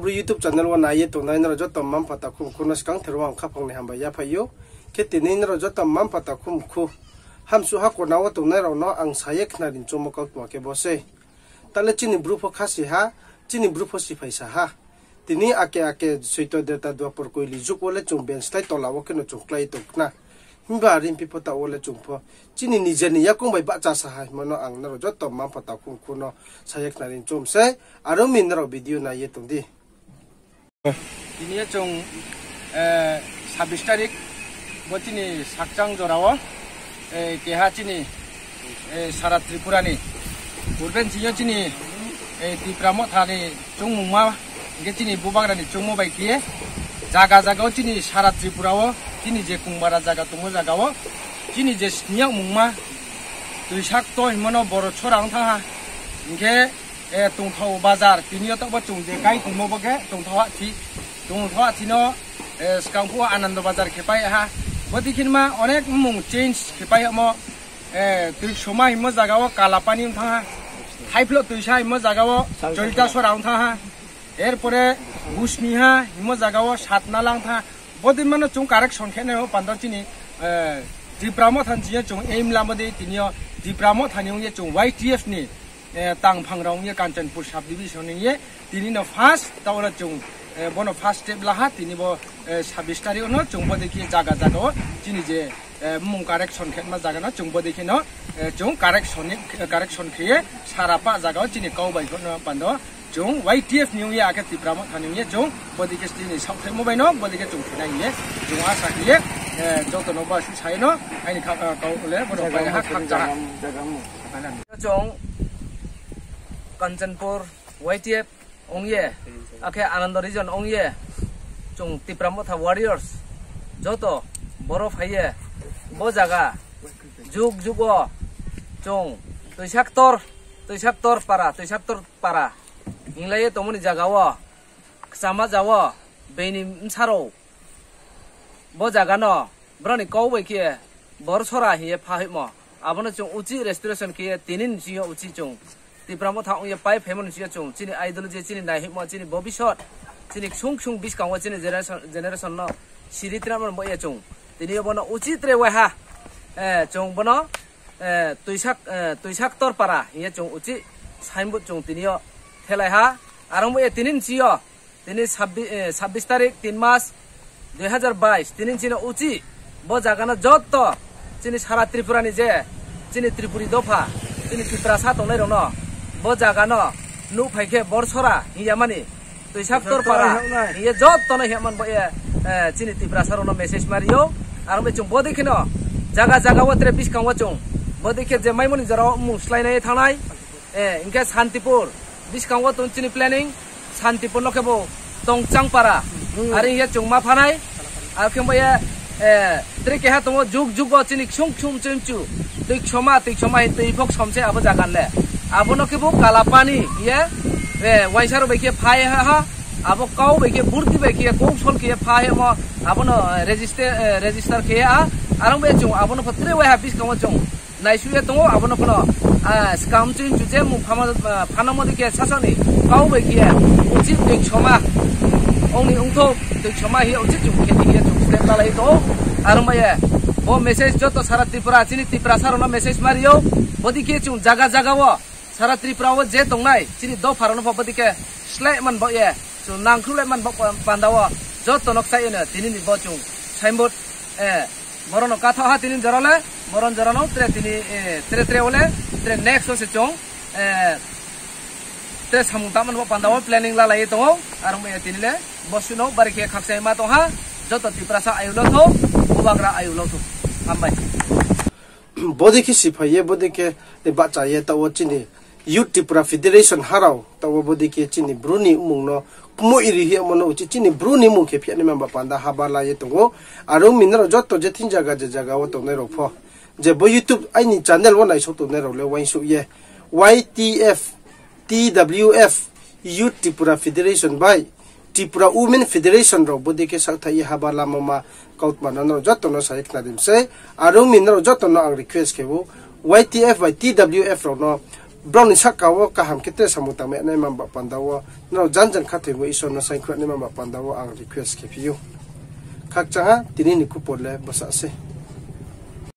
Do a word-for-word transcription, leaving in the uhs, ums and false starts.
Bru YouTube channel wo nai ye tongnai nrao joto mma-mpha takhu mkhu no skangther wo ang khaphang ni hambai yaphai ou. Khe tini nrao joto mma-mpha takhu mkhu, hamsuh ha kona wo tongnai rao no ang sa ye khnari choungmo kautma khe bo sei. Tale chini Bru pho khasi ha, chini Bru pho siphaisa ha. Tini ake ake soito derta duapor koili jug wo le chung benslái tola wo kheno chung klái tong khna. Himba rimphi pho taoh wo le chung pho chini nijer ni yakoung bai bahcha sa ha hingmo no ang nrao joto mma-mpha takhu mkhu no sa ye khnari choung sei, aro mi nrao video nai ye tong di. Tini yo chung sabbish tarik, bo chini Sakchang jora wo, keha chini sara Tripura ni, purbe ni sing yo chini Tipra Motha ni choungmungma, hing khe chini bubagra ni choungmo bai khe ye, zaga zaga wo chini sara Tripura wo, chini je Kungbara zaga tongmo zaga wo, chini je sni yagmungma, Toisaktor hingmo no Borosora ong thanng ha, hing khe Tongthao bazar, tini yo taoh bo chung je kai tongmo bo khe Tongthao hahthi, Tongthao hahthi no skang phuh wo Anando bazar khe pai ha. Bodei khe ma onek mmung change khe pai yagmo, Toiksoma hingmo zaga wo Kalapani ong thanng ha, Thaiphlok Toisa hingmo zaga wo Choritasora ong thanng ha, erpore Busniha hingmo zaga wo Satnala ong thanng ha. Bodei ma no chung correction khe nai o panda chini Tipra Motha ni sing yo chung aim lamo dei tini yo Tipra Motha ni ong ye chung Y T F ni tangphang rao ong ye Kanchanpur subdivision ni ye tini no first taoh wo no chung bo no first step la ha. Tini bo sabbish tarik wo no chung bodei khe zaga zaga wo chini je mmung correction khe ma zaga no chung bodei khe no chung correction khe ye sara pah zaga wo chini kau bai pho no panda chung Y T F ni ong ye akhe Tipra Motha ni ong ye chung bodei khe chini saohthaimo bai no bodei khe chung khe nai hing ye chung asa khe ye joto no ba su sa ye no aini kau le bo no bai ha khakchang ha. Chung Kanchanpur Y T F ong ye, akhe Anando region ong ye, chung Tipra Motha warriors joto boro phai ye, bo zaga jug jug wo chung Toisaktor, Toisaktor para, Toisaktor para hinglai ye tongmo ni zaga wo, kchama za wo, beini bsa rao bo zaga no brao ni kau bai khe Borosora hing ye pha hoihmo, abo no chung uchih restoration khe ye tini ni sing yo uchih chung Tipra Motha ong ye pai phaimo ni sing yo chung chini ideology, chini naihoihmo, chini bobisot, chini ksung ksung buskang wo chini generation no siri tinamo bo ye chung tini yo bo no uchih tre waiha chung bo no Toisaktor para hing ye chung uchih signboard chung tini yo thelai ha. Are ong bo ye tini ni sing yo tini sabbish tarik tin mas dui hazar bais, tini chini uchih bo zaga no joto chini sara Tripura ni je chini Tripuri dopha, chini Tiprasa tongnai rao no bo zaga no nuhphai khe Borosora hing ya mani, Toisaktor para hing ye joto no hing ya man bo ye chini Tiprasa rao no message ma ri ou. Are ong bai chung bodei khe no zaga zaga wo tre buskang wo chung bodei khe je maimo ni jora wo mmung sláinai ye thanng nai. Hing khe Santipur buskang wo tong chini planning, Santipur no khe bo Tongchang para, are hing ye chung ma pha nai. Akhe bo ye tre keha tong ou jug jug wo chini ksung ksung chimchu, Toiksoma, Toiksoma hing tui pho ksom se abo zaga le. Abo no khe bo Kalapani hing ye waisa rao bai khe pha ye ha ha. Abo kau bai khe burti bai khe ye kousol khe ye pha ye mo, abo no register khe ye ha. Are ong bai chung abo no pho tre waiha buskang wo chung naisuh ye tong ou, abo no pho no skam chimchu je mung phanangmo dei khe sasaoh ni kau bai khe ye uchih Toiksoma, ong ni ongthou Toiksoma hing ye uchih chung khe di hing ye chung step lalai ye tong ou. Are ong bai ye bo message joto sara Tripura chini Tiprasa rao no message ma ri ou. Bodei khe chung zaga zaga wo sara Tripura wo je tongnai chini dopha rao no pho bodei khe slái man baoh ye, chung nangkhruhlai man baoh panda wo joto no kchaih ye no tini ni bo chung signboard, boro no kathaoh ha tini jora le, boro jora no tre tini, tre tre wo le, tre next wo se chung tre samung tangmo ni bo panda wo planning lalai ye tong ou. Are ong bai ye tini le bosuh no bari khe khakchangma tong ha, joto Tiprasa ayu lo thou, bubagra ayu lo thou. Hambai. Bodei khe siphai ye, bodei khe bahcha ye, taoh wo chini Youth Tipra Federation ha rao, taoh wo bodei khe chini Bru ni mmung no kmoih ri hingmo no uchih chini Bru ni mmung khe phiya naima ba panda haba la ye tong ou. Are ong mi nrao joto je thing zaga je zaga wo tongnai rao pho, je bo YouTube aini channel wo naisouh tongnai rao le uaingsouh ye, Y T F, T W F, Youth Tripura Federation bai Tripura Women Federation rao bodei khe saohthaih ye haba lamo ma kautma no nrao joto no sa ye khnari mi sei. Are ong mi nrao joto no ang request khe ou, Y T F bai T W F rao no Brao ni sahka wo kaham khe tre samung tangmai naima ba panda wo, nrao jan jan khathoimo Isor no saingkhuh naima ba panda wo ang request khe phi ou. Khakchang ha, tini ni khupor le bsa se.